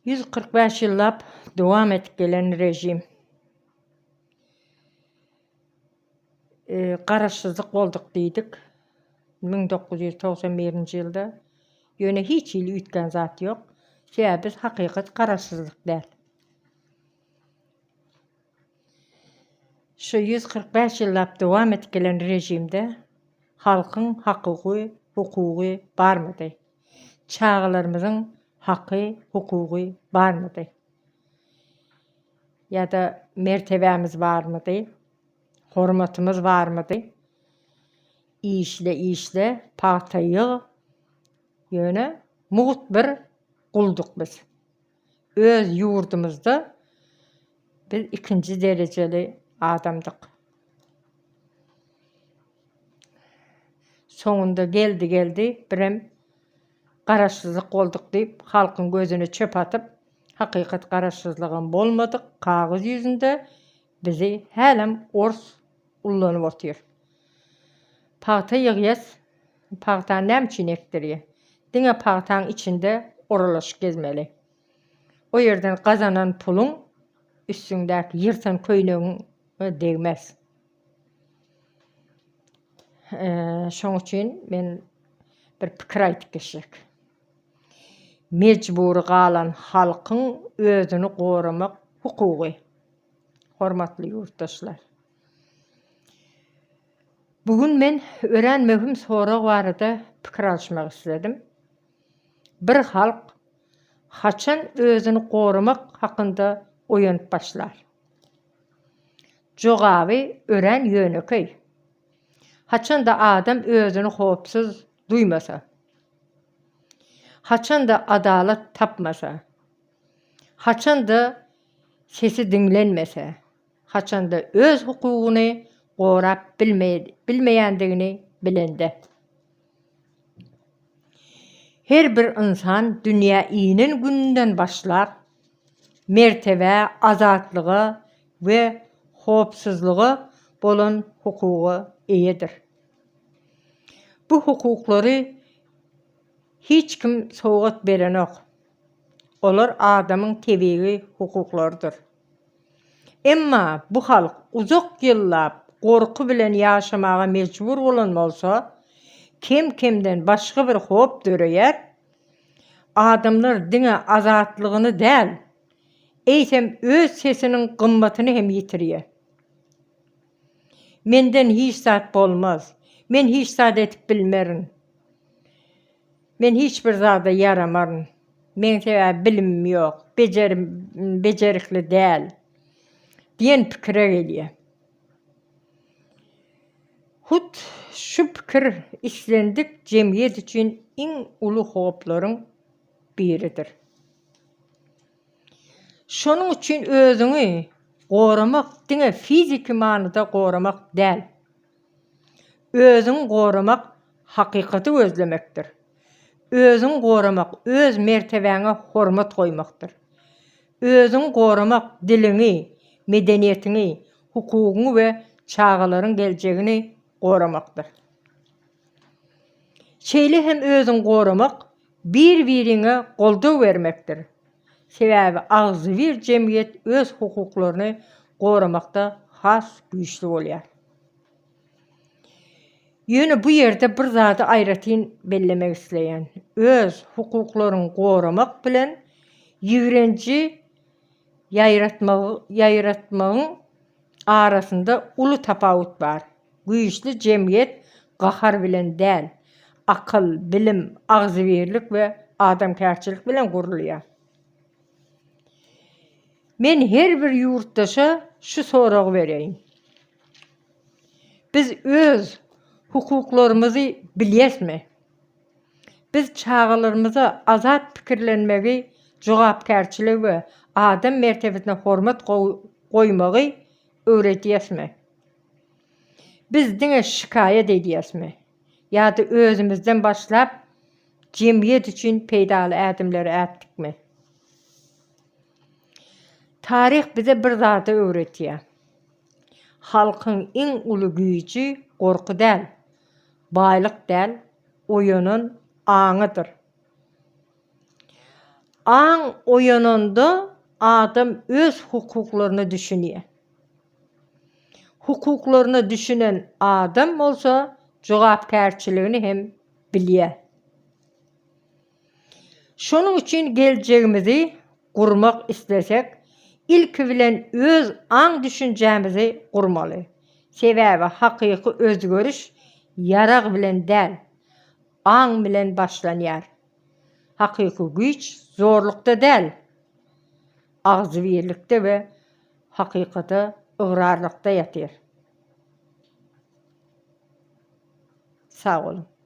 145 ýyllap dowam edip gelen režim. Garaşsyzlyk bolduk diýdik 1991-nji ýylda. Ýöne hiç hili üýtgän zat ýok. Sebäbi biz hakykat garaşsyzlyk däl. Şu 145 ýyllap dowam edip gelen režimde halkyň hakyky, hukugy barmydy? Çagalarymyzyň haky, hukugy barmydy? Ýa-da mertebämiz barmydy? Hormatymyz barmydy? Işle, işle, pagta ýyg, ýöne mugt bir gulduk biz. Öz ýurdumyzda biz ikinji derejeli adamdyk. Soňunda geldi-geldi birem garaşsyzlyk bolduk diýip halkyň gözüne çöp atyp, hakykat garaşsyzlygam bolmadyk kagyz ýüzünde bizi hälem ors ullanyp otyr. Pagta ýygýas, pagtany näme üçin ekdirýä? Diňe pagtaň içinde oralaşyp gezmeli. O ýerden gazanan puluň üstüňdäki ýyrtan köýnegiňe degmez. Şoň üçin men bir pikir aýdyp geçjek. Mejbury galan halkyň özüni goramak hukugy. Hormatly ýurtdaşlar! Bu gün men örän möhüm sorag barada pikir alyşmak isledim. Bir halk haçan özüni goramak hakynda oýanyp başlar? Jogaby örän ýönekeý. Haçanda adam özüni howpsuz duýmasa. Haçanda adalat tapmasa. Haçanda sesi diňlenmese. Haçanda öz hukugyny gorap bilmeýändigini bilende. Her bir ynsan dünýä inen gününden başlap, mertebä, azatlyga we howpsuzlyga bolan hukuga eýedir. Bu hukuklary hiç kim sowgat berenok. Olar adamyň tebigy hukuklarydyr. Emma bu halk uzak ýyllap gorky bilen ýaşamaga mejbur bolan bolsa, kem-kemden başga bir howp döreýär, adamlar diňe azatlygyny däl, eýsem öz sesiniň gymmatyny hem ýitirýär. Menden hiç zat bolmaz, men hiç zat edip bilmerin. Men hiç bir zada ýaramaryn. Meň sebäbi bilimim ýok, bejerim, bejerikli däl diýen pikire gelýär. Hut şu pikir islendik jemgyýet üçin iň uly howplaryň biridir. Şonuň üçin özüňi goramak diňe fiziki manyda goramak däl. Özüňi goramak hakykaty gözlemekdir. Özüňi goramak öz mertebäňe hormat goýmakdyr. Özüňi goramak diliňi, medeniýetiňi, hukugyňy we çagalaryň geljegini goramakdyr. Şeýle hem özüňi goramak bir-biriňe goldaw bermekdir. Sebäbi agzybir jemgyýet öz hukuklaryny goramakda has güýçli bolýar. Ýöne bu ýerde bir zady aýratyn bellemek isleýän. Öz hukuklaryňy goramak bilen ýigrenji ýaýratmagyň arasynda uly tapawut bar. Güýçli jemgyýet gahar bilen däl, akyl, bilim, agzybirlik we adamkärçilik bilen gurulýar. Men her bir ýurtdaşa şu soragy bereýin. Biz öz hukuklarymyzy bilýäsmi? Biz çagalarymyza azat pikirlenmegi, jogapkärçiligi we adam mertebesine hormat goýmagy öwredýäsmi? Biz diňe şikaýat edýäsmi? Ýa-da özümizden başlap, jemgyýet üçin peýdaly ädimleri ätdikmi? Taryh bize bir zady öwretýär. Halkyň iň uly güýji gorky däl, baýlyk däl, oýanan aňydyr. Aň oýananda adam öz hukuklaryna düşünýär. Hukuklaryna düşünen adam bolsa jogapkärçiligini hem bilýär. Şonuň üçin geljegimizi gurmak islesek, ilki bilen öz aň-düşünjämizi gurmaly. Sebäbi hakyky özgeriş ýarag bilen däl, aň bilen başlanýar. Hakyky güýç zorlukda däl, agzybirlikde we hakykata ygrarlykda ýatyr. Sag boluň.